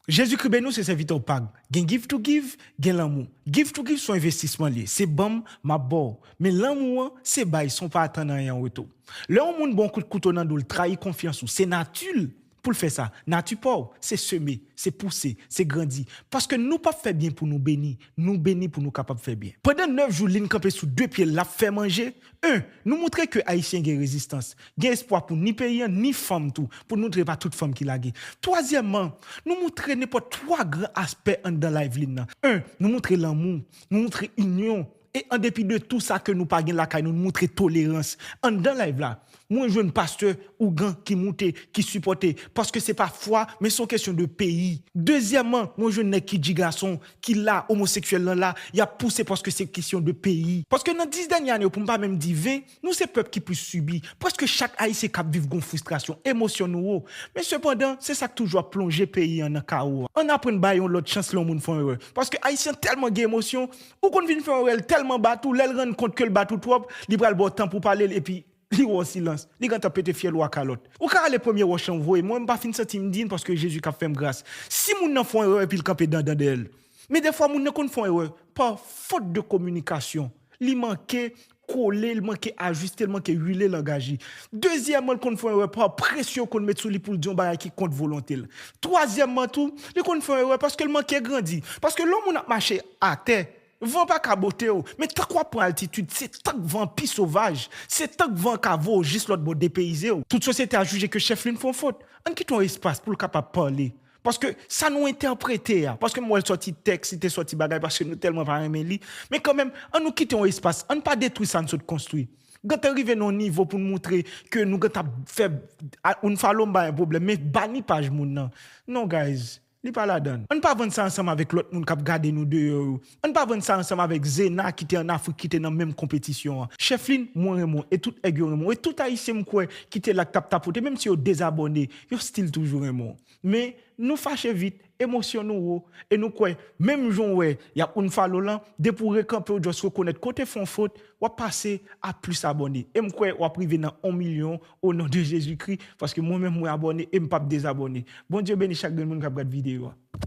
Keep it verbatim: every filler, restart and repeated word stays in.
Jezikri beni w, se sèvitè w Pag. Gen give to give, gen lanmou. Give to give se yon envestisman li ye. Se ban m, m ap ba w. Men lanmou an, se bay san w pa atann anyen an retou. Lè yon moun ba w yon kout kouto nan do l, trayi konfyans ou, se nati l pou l fè sa. Nati pa w, se seme, se pouse, se grandi. Paske nou p ap fè byen pou nou beni, nou beni pou nou kapab fè byen. Pandan nèf jou, li kanpe sou de pye l, l ap fè manje. En, nou montre ke Ayisyen gen rezistans, gen espwa pou ni peyi an, ni fanm tou, pou nou montre pa tout fanm ki lage. Twazyèmman, nou montre nenpòt twa gran aspè anndan live li nan. En, nou montre lanmou, nou montre inyon, e an depi de tou sa ke nou pa gen lakay nou, nou montre tolerans. Anndan live la, mwen jwenn pastè ougan ki moute, ki sipòte, paske se pa fwa, men se yon kesyon de peyi. Dezyèmman, mwen jwenn nèg ki dji gason, ki la, omoseksyèl lan la, y ap pouse paske se kesyon de peyi. Paske nan dis dènye ane yo, pou m pa menm di ven, nou se pèp ki plis sibi. Prèske chak Ayisyen k ap viv gon fristrasyon, emosyon nou wo. Men sepandan, se sa k toujou ap plonje peyi an nan kawo a. Ann aprann bay yon lòt chans lè yon moun fè yon erè. Paske Ayisyen tèlman gen emosyon, ou konn vin fè yon erè, l tèlman bat ou, lè l rann kont ke l bat ou twòp, li pral ba w tan pou pale l, epi li wè w silans. Li gentan pete fyèl ou a kalòt. Ou ka rale premye wòch lan voye. Mwen, m pa fin santi m dign paske Jezi k ap fè m gras. Si moun nan fè yon erè epi l kanpe dandan dèyè l. Men defwa, moun nan konn fè yon erè pa fot de kominikasyon. Li manke kole, li manke ajiste, li manke wile langaj li. Dezyèmman, li konn fè yon erè pa presyon yo konn met sou li pou l di yon bagay ki kont volonte l. Twazyèmman tou, li konn fè yon erè paske l manke grandi. Paske lè yon moun ap mache atè, van pa ka bote w, men tank w ap pran altitid, se tank van pi sovaj, se tank van ka voye w jis lòt bò, depeyize w. Tout sosyete a jije ke Chèflin fè yon fot. Ann kite yon espas pou l kapab pale. Paske sa nou entèprete a, paske m wè l sòti tèks, li te sòti bagay, paske nou tèlman pa renmen li. Men kanmenm, ann nou kite yon espas, ann pa detwi sa n sot konstwi. Gentan rive nan yon nivo pou n montre ke nou gentan ap fè, a, unfollow m pa yon pwoblèm, men bani paj moun nan. Non, guys. Li pa ladan l. Ann pa vann sa ansanm avèk lòt moun k ap gade nou deyò yo. Ann pa vann sa ansanm avèk Zena ki te ann Afrik, ki te nan menm konpetisyon an. Chèflin, mwen renmen w, e tout èg yo renmen w, e tout Ayisyen m kwè ki te la k t ap tapote, menm si yo dezabòne, yo still toujou renmen w. Men, nou fache vit, emosyon nou wo, e nou kwè, menm jan w wè, y ap unfollow lan, depi w rekanpe, w just rekonèt kote fè yon fot, w ap pase a plis abòne. E m kwè w ap rive nan yon milyon, o non de Jezikri, paske mwen menm mwen abòne e m p ap dezabòne. Bondye beni chak grenn moun k ap gad videyo a.